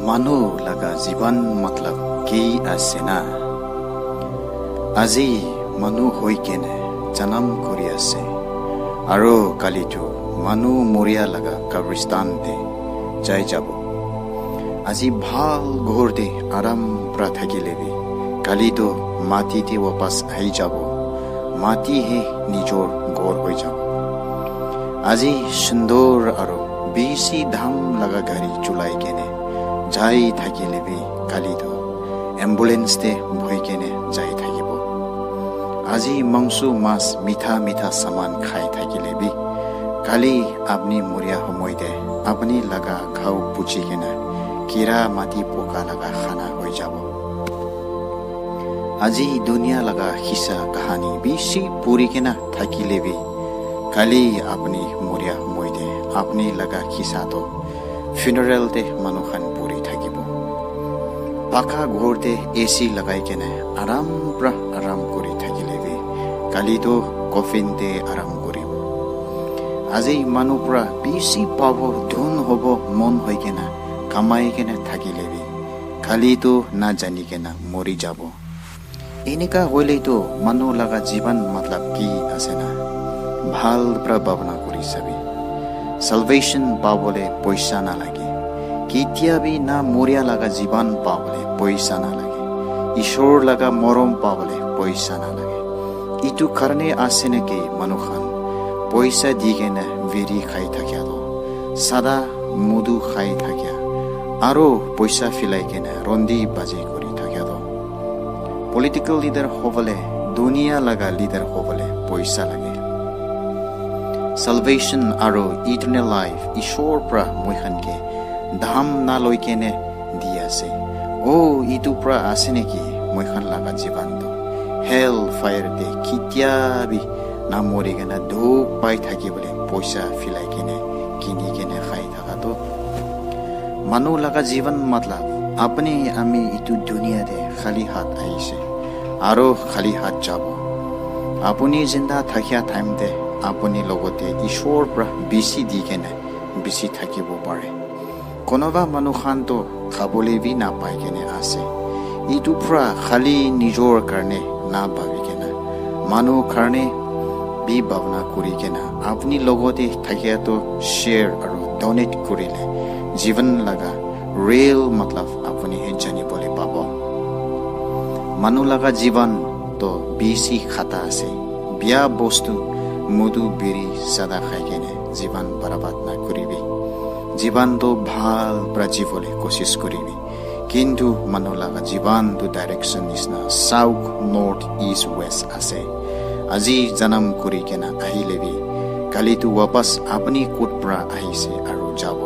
মানুহ লগা জীৱন মতলব কি আছে না? আজি মানুহ হৈ কেনে জনম কৰি আছে আৰু কালিটো মানুহ মৰিয়া লগা কব্ৰিস্তানতে যাই যাব। আজি ভাল ঘৰতে আৰাম পৰা থাকিলেবি কালিতো মাটিতে ৱাপাছ আহি যাব, মাটিহে নিজৰ ঘৰ হৈ যাব। আজি সুন্দৰ আৰু বেছি দাম লগা গাড়ী চলাই কেনে যাই থাকিলেবি কালিতো এম্বুলেন্সতে বহি কেনে যাই থাকিব। আজি মাংস মাছ মিঠা মিঠা সামান খাই থাকিলেবি কালি আপনি মৰিয়া সময়তে আপুনি লগা ঘাও পুচি কেনে কিৰা মাটি পোকা লগা খানা হৈ যাব। আজি দুনিয়া লগা খিচা কাহানী বেছি পৰি কেনে থাকিলেবি কালি আপুনি মৰিয়া সময়তে আপুনি লগা খিচাটো ফিউনাৰেলতে মানুহখান পৰি থাকিব। পাকা ঘৰতে এ চি লগাই কেনে আৰাম পৰা আৰাম কৰি থাকিলেবি কালিতো কফিনতে আৰাম কৰিব। আজি মানুহ পৰা বেছি পাব ধন হ'ব মন হৈ কেনে কামাই কেনে থাকিলেবি কালিতো নাজানি কেনে মৰি যাব। এনেকা হ'লেতো মানুহ লগা জীৱন মতলব কি আছে না? ভাল পৰা ভাৱনা কৰি চাবি। সালভেশ্যন পাবলৈ পইচা নালাগে, কেতিয়াবি না মৰিয়া লগা জীৱন পাবলৈ পইচা নালাগে, ঈশ্বৰ লগা মৰম পাবলৈ পইচা নালাগে। ইটো কাৰণে আছে নেকি মানুহখন পইচা দি কেনে বেৰি খাই থাকিয়াতো, চাদা মধু খাই থাকিয়া আৰু পইচা ফিলাই কেনে ৰন্দি বাজি কৰি থাকিয়াতো। পলিটিকেল লিডাৰ হ'বলৈ, দুনিয়া লগা লিডাৰ হ'বলৈ পইচা লাগে। সালভেশ্যন আৰু ইটাৰনেল লাইফ ঈশ্বৰ পৰা মইখানকে দাম নালৈ কেনে দি আছে। অ' ইটো পৰা আছে নেকি মইখান লগা জীৱনটো হেল ফায়াৰতে কেতিয়াবি নামৰি কেনে দুখ পাই থাকিবলৈ পইচা ফিলাই কেনে কিনি কেনে খাই থকাটো। মানুহ লগা জীৱন মতলব আপুনি আমি ইটো দুনিয়াতে খালী হাত আহিছে আৰু খালী হাত যাব। আপুনি জিন্দা থাকিয়া টাইমতে আপুনি লগতে ঈশ্বৰ পৰা বেছি দি কেনে বেছি থাকিব পাৰে। কোনোবা মানুহখানটো খাবলৈ বি নাপাই কেনে আছে, ইটো পৰা খালী নিজৰ কাৰণে নাভাবি কেনে মানুহ কাৰণে বি ভাৱনা কৰি কেনে আপুনি লগতে থাকিয়াটো শ্বেয়াৰ আৰু ডনেট কৰিলে জীৱন লগা ৰিয়েল মতলব আপুনি জানিবলৈ পাব। মানুহ লগা জীৱনটো বেছি খাতা আছে, বেয়া বস্তু মধু বিৰি চাদা খাই কেনে জীৱন বৰবাদ নকৰিবি। জীৱনটো ভাল পৰা জীৱলৈ কোচিছ কৰিবি, কিন্তু মানুহ লগা জীৱনটো ডাইৰেকশ্যন নিচিনা চাউথ নৰ্থ ইষ্ট ৱেষ্ট আছে। আজি জনম কৰি কেনে আহিলেবি কালিতো ৱাপাছ আপুনি ক'ত পৰা আহিছে আৰু যাব